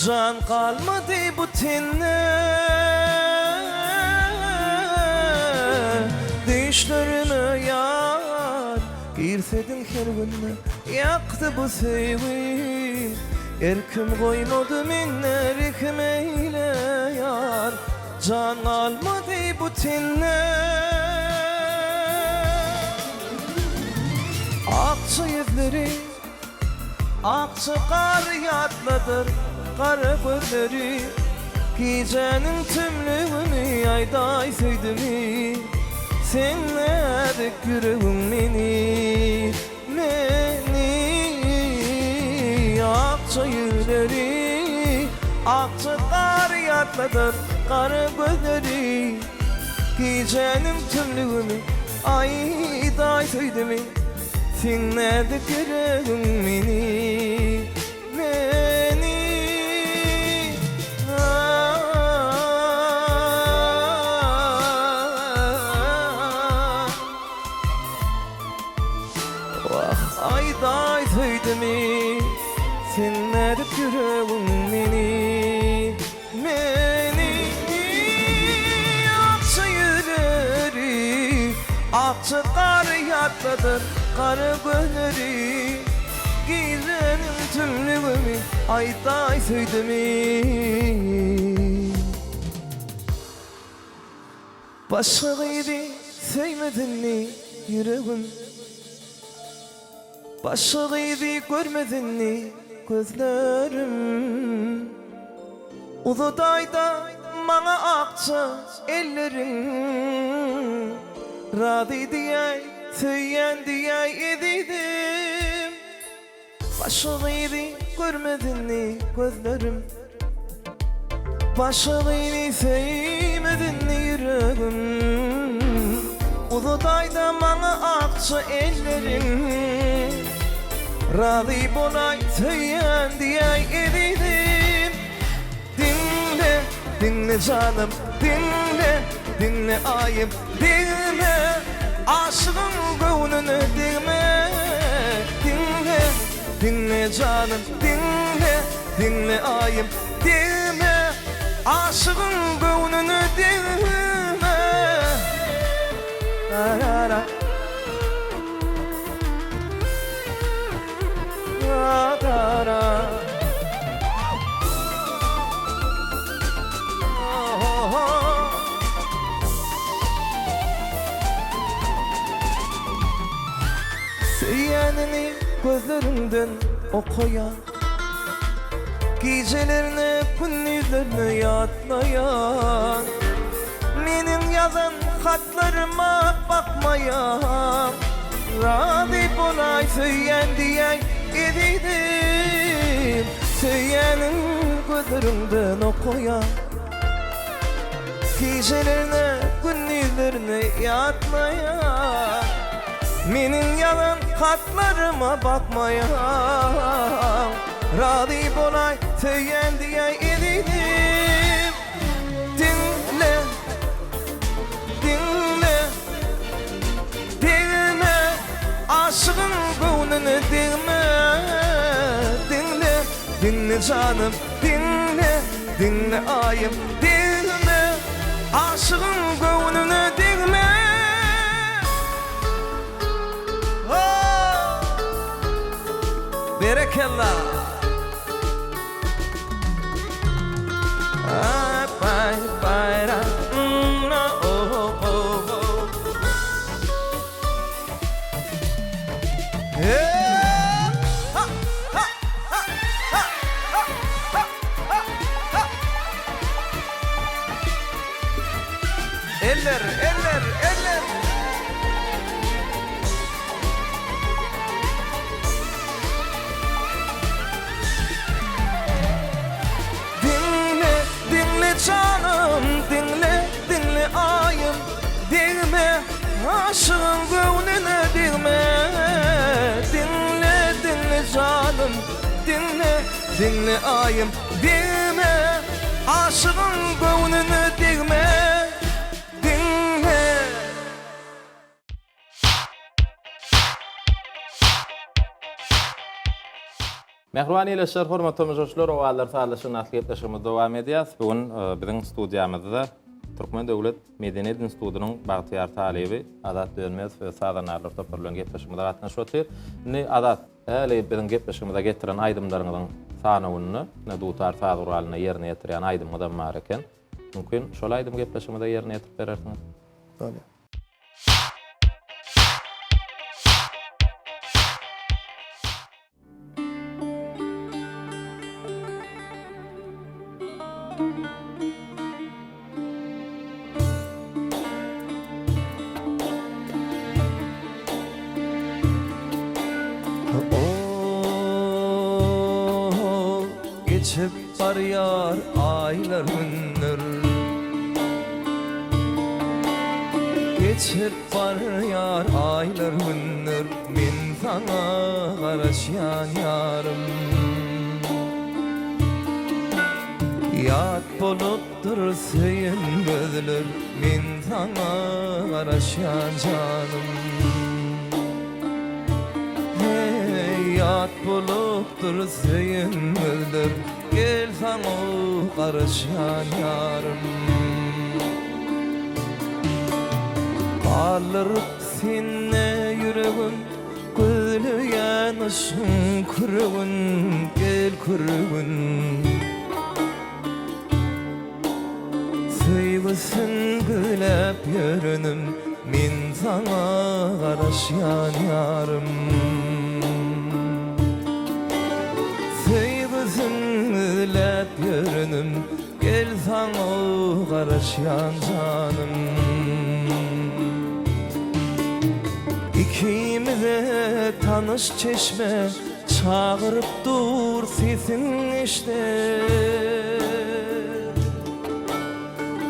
Jan galmady bu tende Düýşlerime ýar girsediň her günde Ýakdy bu söýgi Erkim goýmady mende rehim eýle ýar Jan galmady bu tende. Akja ýüzleri, akja gary ýatladyr gara gözleri Gijäniň tümlügini aýdaý söýdümi Seň näzik ýüregiň meni, meni Akja ýüzleri, akja gary ýatladyr gara gözleri Gijäniň tümlügini Aýdaý söýdümi Seň näzik ýüregiň meni Meni Wah aýdaý söýdümi Seň näzik ýüregiň meni Meni akja ýüzleri, akja gary ýatladyr gara gözleri Gijäniň tümlügimi aýdaý söýdümi. Başga gyzy söýmedimmi ýüregim. Başga gyzy görmez indi gözlerim. Uzadaýda maňa akja elleriň. Razy diýäý, söýýän diýäý ezizim. Başga gyzy görmez indi gözlerim. Başga gyzy söýmez indi ýüregim. Uzadaýda maňa akja elleriň. Razy bolaý söýýän diýäý ezizim. Diňle, diňle janym, diňle, diňle aýym, degme, Aşygyň göwnüne degme. Diňle, diňle janym, diňle, diňle aýym, degme, Aşygyň göwnüne degme. Ra-ra-ra. Ra-ra-ra. Söýýänini gözleriňden okaýan Gijelerine gündizlerine ýatlaýan Meniň ýazan hatlaryma bakmaýan Razy bolaý söýýän diýäý ezizim Söýýäniň gözleriňden okaýan Gijelerine gündizlerine ýatlaýan Meniň ýazan hatlaryma bakmaýan Razy bolaý söýýän diýäý ezizim Diňle Diňle Degme. Aşygyň göwnüne degme. Diňle, diňle janym, diňle, diňle aýym, degme. Aşygyň göwnüne degme. Ho! Berekella! Eller, eller, eller! Diňle, diňle janym, diňle, diňle aýym, Degme, aşygyň göwnüne degme. Diňle, diňle janym, diňle, diňle aýym, Degme, aşygyň göwnüne degme. Diňle. Mähriban ildeşler, hormatly tomaşaçylar, Owazlar sazlaşygyny atly gepleşigimizi dowam edýäris. Bu gün biziň studiýamyzda Türkmen döwlet medeniýet institutynyň bagtyýar talyby Azat Dönmezow öz sazandarlar topary bilen gepleşigimize gatnaşyp otyr. Indi Azat, häli biziň gepleşigimize getiren aýdymlaryňyzyň sanawynda ine dutar saz guralynda ýerine ýetirýän aýdymyňyzam bar eken. Mümkin, şol aýdymy gepleşigimize ýerine ýetirip berersiňiz? Bolýar. Geçip barýar aýlar günler. Geçip barýar aýlar günler Men saňa garaşýan ýarym Ýat bolupdyr söýen gözler Men saňa garaşýan janym Heý ýat bolupdyr söýen gözler Gel saňa garaşýan ýarym. Galdyryp sende ýüregim Gözleýän yşgyň küregin Gel küregin. Söýgüsin gözläp ýörenim Men saňa garaşýan ýarym. Söýgüsin gözläp ýörenim Gel saňa garaşýan janym. Ikimize tanyş çeşme Çagyryp dur sesiň eşdip.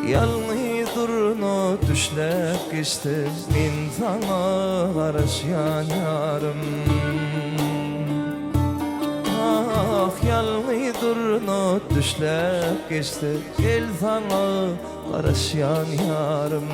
Ýalňyz durna düşläp geçdi Men saňa garaşýan ýarym. Ah, ýalňyz durna düşläp geçdi Gel saňa garaşýan ýarym.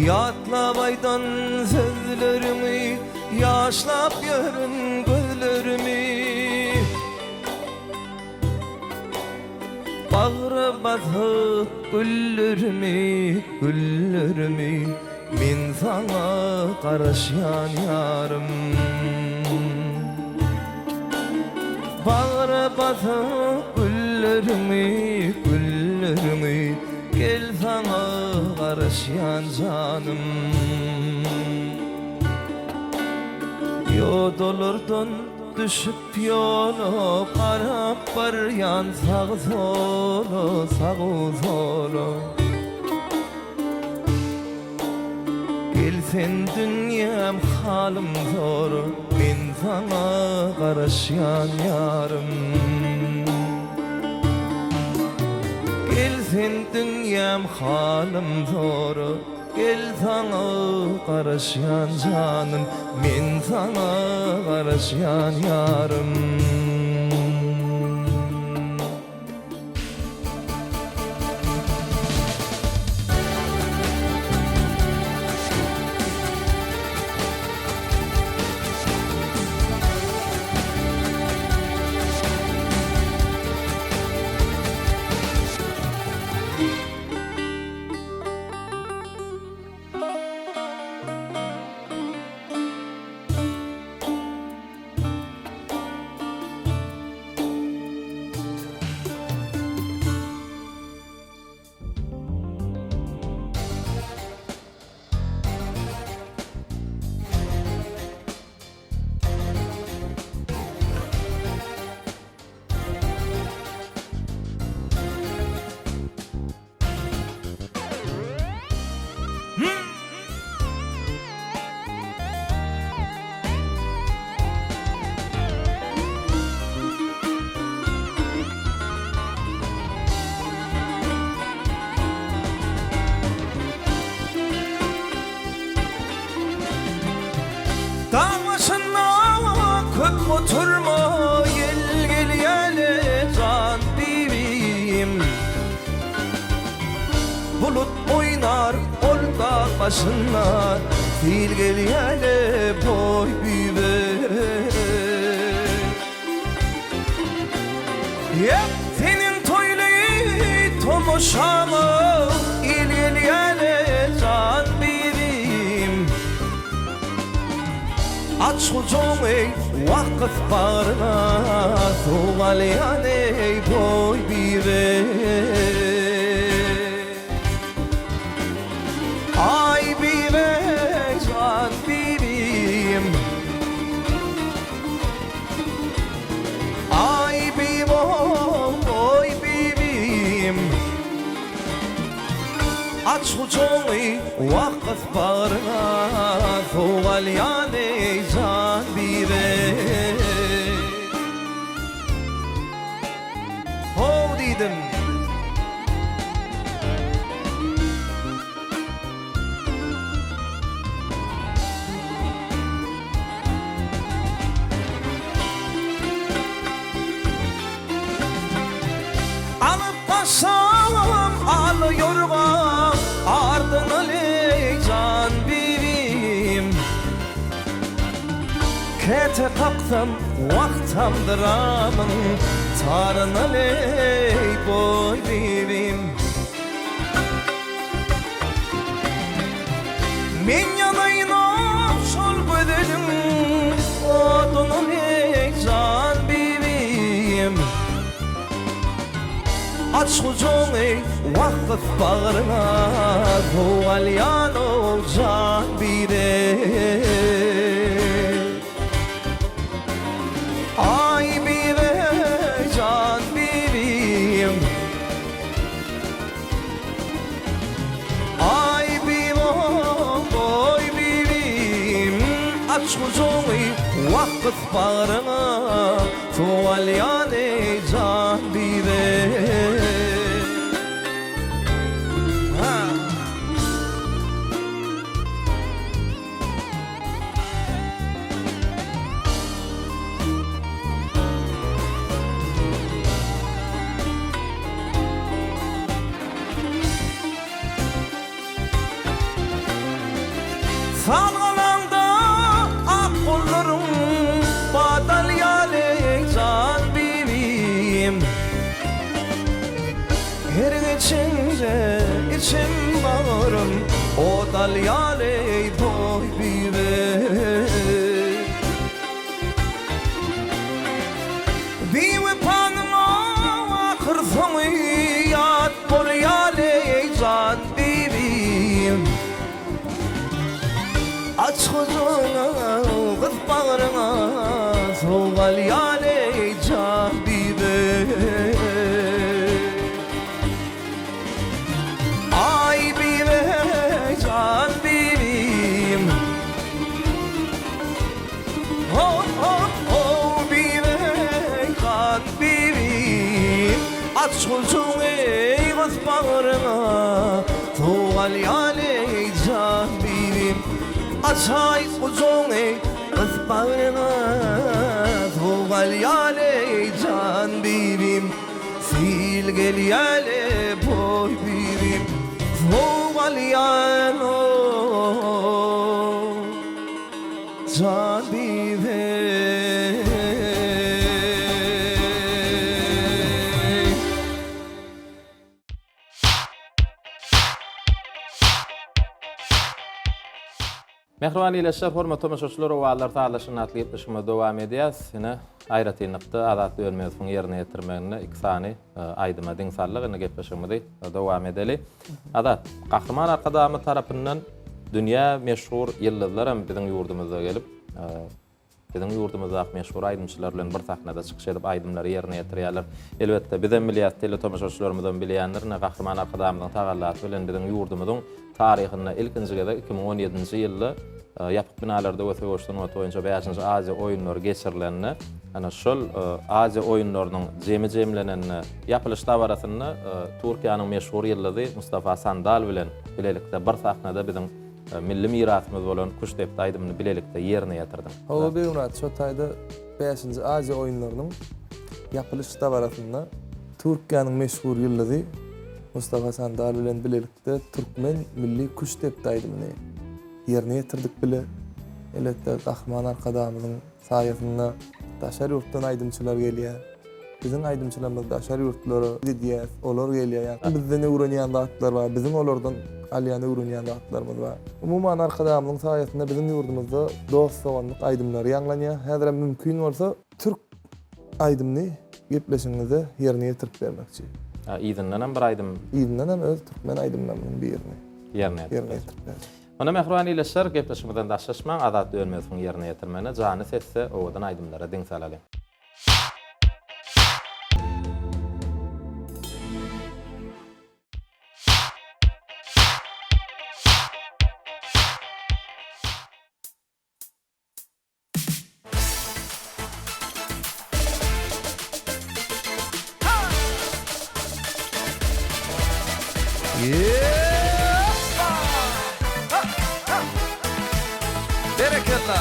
Ýatlap aýdan sözleriňi, Ýaşlap ýörün gözlerimi. Bagra basyp güllerimi, güllerimi, Men saňa garaşýan ýarym. Bagra basyp güllerimi, güllerimi, Gel saňa garaşýan janym. Ýodalardan düşüp Ýola garap barýan sag-sola, sag-sola. Gel sen dünýäm halym sora, men saňa garaşýan ýarym. Gel sen dünýäm halym sora Gel saňa garaşýan janym Men saňa garaşýan ýarym. Dag başynda köp oturma ýel gelýäle jan bibim. Bulut oýnar ol dag başynda Sil gelýäle boý bibi. Ýa seniň toýly tomaşaňa Il gelýäle jan bibim. Aç gujagyňy wah gys bagryňa Sowuk alýan eý boý bibi. Aý bibi jan bibim. Aý bibom boý bibim. Aç gujagyňy wah gys bagryňa Sowuk alýan eý jan bibi. How diýdim. Alyp gaçsam al ýorga ardyňy leý jan bibim. Käte kaksam wah tamdyramyň taryna leý boý bibim. Men ýanaýynam şol gözeliň oduna leý jan bibim. Aç gujagyňy wah gys bagryňa sowuk alýan-ow jan bibim. Aý bibi jan bibim. Aý bibim boý bibim Aç gujagyňy wah gys bagryňa Suw alýan eý jan bibim. Salgalaňda ak gollaryň badal ýaly jan bibim. Her geçeňde içim bagrym ot alýar eý boý bibi. Biwepanyň ahyr soňy ýat bolýar eý jan bibim. Aç gujagyňa gys bagryňa sowuk alýan eý jan bibi. Aý bibi jan bibim. Ho ho ho bibi jan bibim. Aç gujagyňa. Gujagyňy gys bagryňa, Sowuk alýan eý jan bibim. Açaý gujagyňy gys bagryňa, Sowuk alýan eý jan bibim. Sil gelýäle boý bibim, Sowuk alýan oý jan bibim. Mähriban ildeşler, hormatly tomaşaçylar, Owazlar sazlaşygyny atly gepleşigimizi dowam edýäs. Ine, aýratynlykda Azat Dönmezowyň ýerine ýetirmeginde iki sany aýdyma diň saldyk. Indi gepleşigimizi dowam edeli. Azat, Gahryman Arkadagymyz tarapyndan dünýä meşhur ýyldyzlar hem biziň ýurdumyzda gelip, Biziň ýurdumyzdaky meşhur aýdymçylar bilen bir sahnada çykyş edip aýdymlary ýerine ýetirýärler. Elbetde, bizem bilýäs, teletomaşaçylarymyzam bilýändir, ine, Gahryman Arkadagymyzyň tagallasy bilen biziň ýurdumyzyň taryhynda ilkinji gezek 2017-nji ýylda ýapyk binalarda we söweş sungaty boýunça bäşinji Aziýa oýunlary geçirilende, ana, şol Aziýa oýunlarynyň jemi jemlenende, ýapylyş dabarasynda Türkiýäniň meşhur ýyldyzy Mustafa Sandal bilen bilelikde bir sahnada biziň Milli mirasymyz bolan Küştdepdi aýdymyny bilelikde ýerine ýetirdiň. Hawa Begmyrat, şo taýda bäşinji Aziýa oýunlarynyň ýapylyş dabarasynda Türkiýäniň meşhur ýyldyzy Mustafa Sandal bilen bilelikde türkmen milli Küştdepdi aýdymyny ýerine ýetirdik bile. Elbetde Gahryman Arkadagymyzyň Saýasynda daşary ýurtdan aýdymçylar gelýär. Biziň aýdymçylarymyz daşary ýurtlara gidýär, olar gelýär. Ýagny bizden öwrenýän zatlar bar, biziň olardan alýan öwrenýän zatlarymyz bar. Umuman Arkadagymyzyň saýasynda biziň ýurdumyzda dost-doganlyk aýdymlary ýaňlanýar. Häzirem mümkin bolsa türk aýdymyny gepleşigiňizde ýerine ýetirip bermekçi. Yzyndanam bir aýdym. Yzyndanam öz türkmen aýdymlarymyzyň birini ýerine ýetirip berjek. Onda mähriban ildeşler, gepleşigimizden daşlaşmaň, Azat Dönmezowyň ýerine ýetirmeginde janly sesde owadan aýdymlara diň salalyň. Berekella!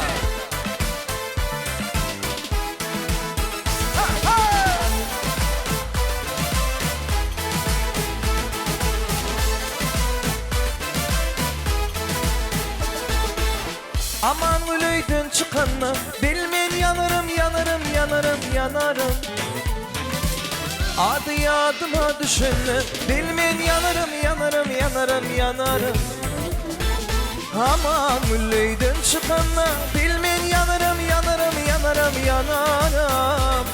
Amangül öýden çykanda Bilmen ýanarym, ýanarym, ýanarym, ýanarym Ady ýadyma düşende Bilmen ýanarym, ýanarym, ýanarym, ýanarym Amangül öýden çykanda Bilmen ýanarym, ýanarym, ýanarym, ýanarym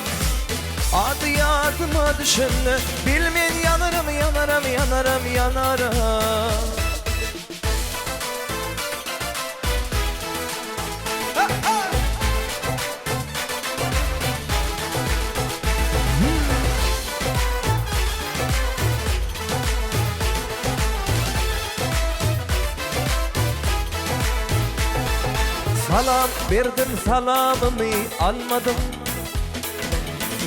Ady ýadyma düşende Bilmen ýanarym, ýanarym, ýanarym, ýanarym. Salam berdim salamymy almadyň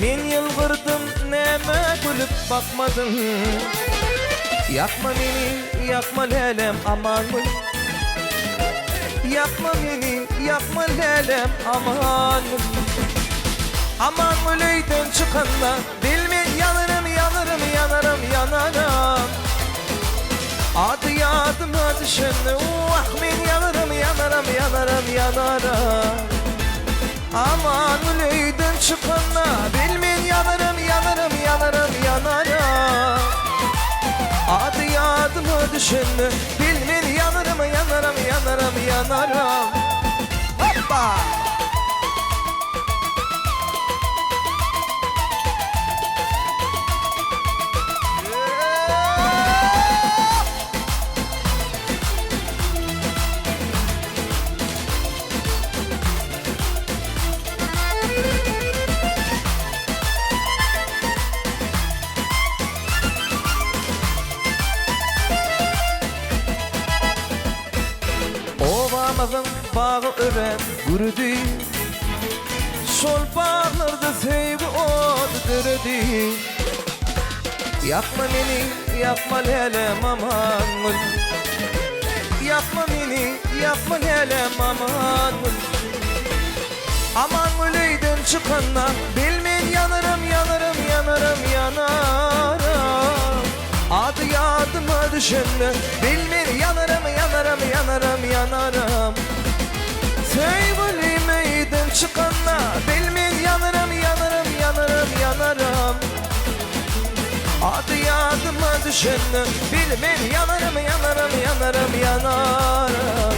Men ýylgyrdym näme gülüp bakmadyň Ýakma meni ýakma lälem aman gül Ýakma meni ýakma lälem aman gül Aman gül öýden çykanda Bilmen ýanarym ýanarym ýanarym ýanarym Ady ýadyma düşende Wah men ýanarym ýanarym ýanarym ýanarym Aman gül öýden çykanda Bilmen ýanarym ýanarym ýanarym ýanarym Ady ýadyma düşende Bilmen ýanarym ýanarym ýanarym ýanarym Hoppa! Obamyzyň bagy örän gürüdi. Şol baglarda söýgi ody döredi. Ýakma meni, ýakma lälem Amangül. Ýakma meni, ýakma lälem Amangül. Amangül öýden çykanda, bilmen ýanarym, ýanarym, ýanarym, ýanarym. Ady ýadyma düşende, bilmen ýanarym, ýanarym, ýanarym, ýanarym. Söýgülim öýden çykanda, bilmen ýanarym, ýanarym, ýanarym, ýanarym. Ady ýadyma düşende, bilmen ýanarym, ýanarym, ýanarym, ýanarym.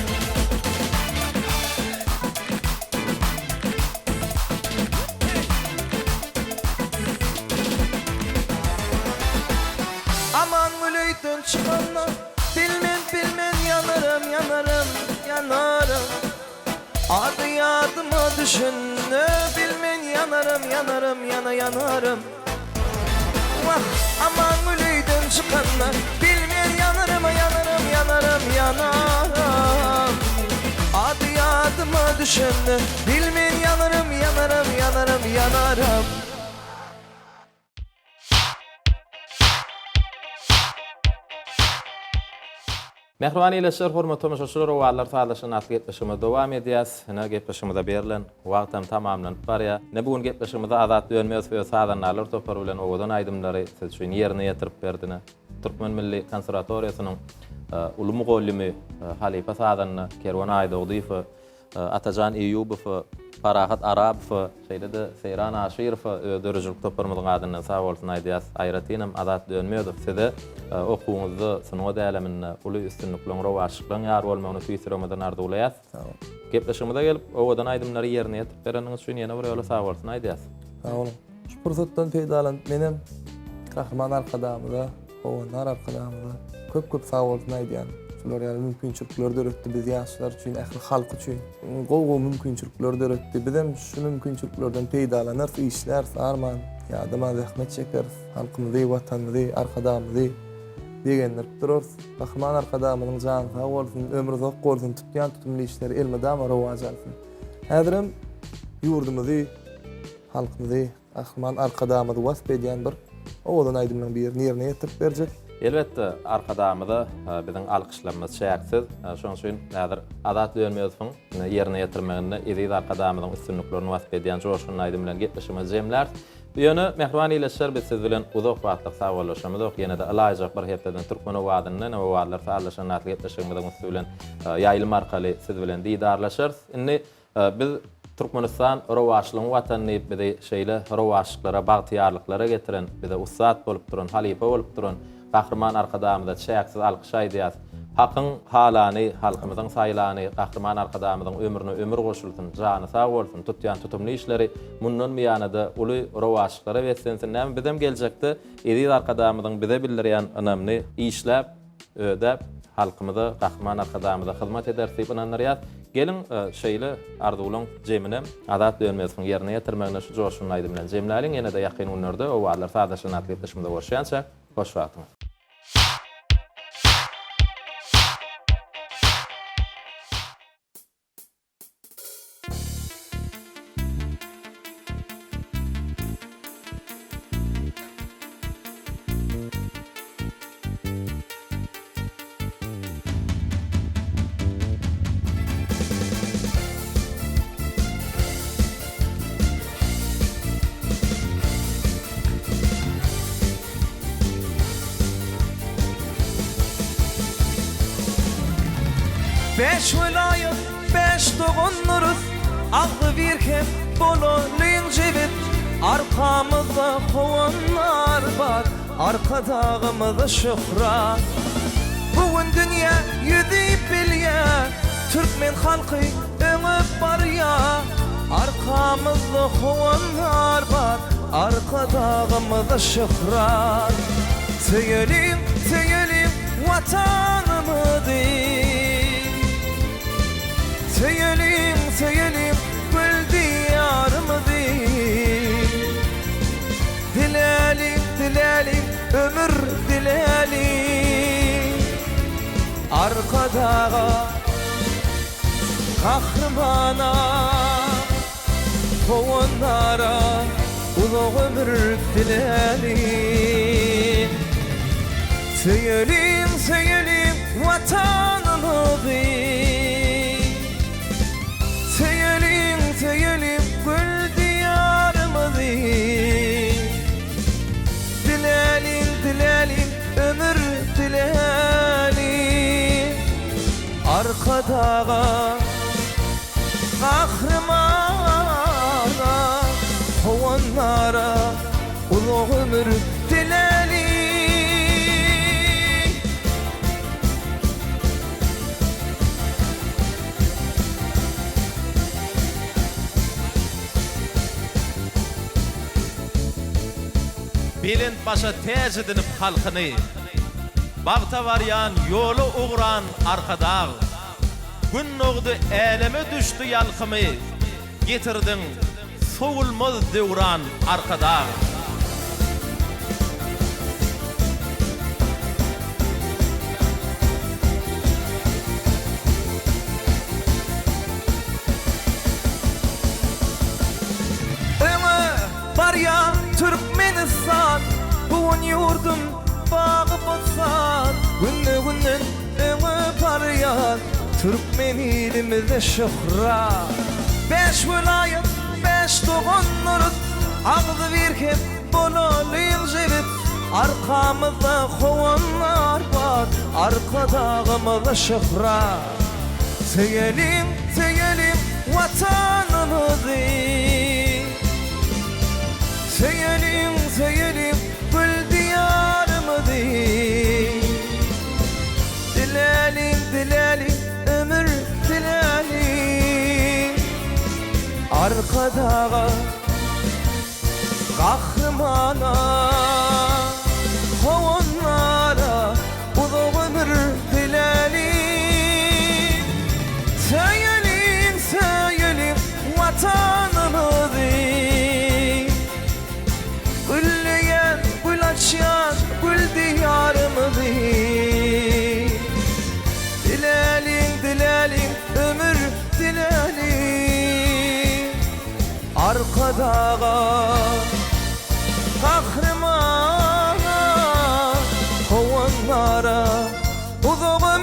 Amangül öýden çykanda, bilmen, bilmen ýanarym, ýanarym, ýanarym. Ady ýadyma düşende, bilmen ýanarym, ýanarym, ýana ýanarym. Wah, Amangül öýden çykanda, bilmen ýanarym, ýanarym, ýanarym, ýanarym. Ady ýadyma düşende, bilmen ýanarym, ýanarym, ýanarym, ýanarym. Mähriban ildeşler, hormatly tomaşaçylar, Owazlar sazlaşygy atly gepleşigimizi dowam edýäs. Ine, gepleşigimize berlen wagt hem tamamlanyp barýar. Ine, bu gün gepleşigimizde Azat Dönmezow öz sazandarlar topary bilen owadan aýdymlary siz üçin ýerine ýetirip berdi. Ine, Türkmen milli konserwatoriýasynyň uly mugallymy, halypa sazanda Kerwen Aýdogdyýewe Atajan Eýýubowa, Parahat Arabowa, şeýle-de Seýran Aşyrowa öz döredijilik toparymyzyň adyndan sag bolsun aýdýas. Aýratynam Azat Dönmezow size okuwyňyzda, sungat äleminde uly üstünlikleriň, rowaçlyklaryň ýar bolmagyny tüýs ýüregimizden arzuwlaýas. Sag boluň. Gepleşigimize gelip, owadan aýdymlary ýerine ýetirip bereniňiz üçin ýene bir ýola sag bolsun aýdýas. Sag boluň. Şu pursatdan peýdalanyp menem Gahryman Arkadagymyza Howandar Arkadagymyza köp köp sag bolsun aýdýan. Şular ýaly mümkinçilikleri döretdi biz ýaşlar üçin, ähli halk üçin. Gowy gowy mümkinçilikleri döretdi. Bizem şu mümkinçiliklerden peýdalanarys, işläris, arman, ýadaman zähmet çekeris. Halkymyzy, Watanymyzy, Arkadagymyzy begendirip durarys. Gahryman Arkadagymyzyň jany sag bolsun, ömri uzak bolsun, tutýan tutumly işleri elmydama rowaç alsyn. Häzirem ýurdumyzy, halkymyzy Gahryman Arkadagymyzy wasp edýän bir owadan aýdymlaryň birini ýerine ýetirip berjek. Elbetde, Arkadagymyza biziň alkyşlarymyz çäksiz. Şonuň üçin häzir Azat Dönmezowyň ýerine ýetirmeginde eziz Arkadagymyzyň üstünliklerini wasp edýän joşgunly aýdym bilen gepleşigimizi jemläris. Ýöne, mähriban ildeşler, biz siz bilen uzak wagtlyk sagbollaşamyzok. Ýene-de ylaýyjak bir hepdeden Türkmen owazynda ine Owazlar sazlaşanda atly gepleşigimiziň üsti bilen ýaýlym arkaly siz bilen didarlaşarys. Indi Biz Türkmenistan rowaçlygyň watany diýip bizi şeýle rowaçlyklara, bagtyýarlyklara getiren, bize ussat bolup duran, halypa bolup duran Gahryman Arkadagymyza çäksiz alkyş aýdýas. Hakyň halany, halkymyzyň saýlany Gahryman Arkadagymyzyň ömrüne ömür goşulsyn, jany sag bolsun, tutýan tutumly işleri mundan buýana-da uly rowaçlyklara beslensin. Näme bizem geljekde eziz Arkadagymyzyň bize bildirýän ynamyny işläp, ödäp, halkymyza, Gahryman Arkadagymyza hyzmat ederis diýip ynandyrýas. Geliň, şeýle arzuwlaň jeminem Azat Dönmezowyň ýerine ýetirmeginde şu joşgunly aýdym bilen jemläliň. Ýene-de ýakyn günlerde Owazlar sazlaşan atly gepleşigimizde görüşýänçäk, hoş wagtyňyz! Bäş welaýat, bäş dogandyrys, Agzybir hem bolalyň jebis. Arkamyzda howandar bar, Arkadagymyza şöhrat. Bu gün dünýä ýüzi bilýär, Türkmen halky öňe barýar. Arkamyzda howandar bar, Arkadagymyza şöhrat. Söýeliň, söýeliň Watanymyzy. Söýeliň, söýeliň gül Diýarymyzy. Diläliň, diläliň ömür diläliň. Arkadaga, Gahrymana. Howandara uzak ömür diläliň. Söýeliň, söýeliň Watanymyzy. Söýeliň, söýeliň gül Diýarymyzy. Diläliň, diläliň ömür diläliň. Arkadaga, Gahrymana, Howandara uzak ömür diläliň. Belent başa täç edinip halkyny, Bagta barýan ýola ugran Arkadag! Gün dogdy äleme düşdi ýalkymy, Getirdiň sowulmaz döwran Arkadag! Öňe barýar Türkmenistan, Bu gün ýurdum bagy-bossan, Günbe-günden öňe barýar Türkmen ilimize şöhrat. Bäş welaýat, bäş dogandyrys, Agzybir hem bolalyň jebis, Arkamyzda howandar bar, Arkadagymyza şöhrat. Söýeliň, söýeliň Watanymyzy. Söýeliň, söýeliň gül Diýarymyzy. Diläliň, diläliň ömür diläliň. Arkadaga, Gahrymana, Howandara uzak ömür diläliň. Söýeliň, söýeliň Watanymyzy. Gülleýän, gül açýan gül Diýarymyzy. Diläliň, diläliň ömür diläliň. Arkadaga, Gahrymana, Howandara uzak.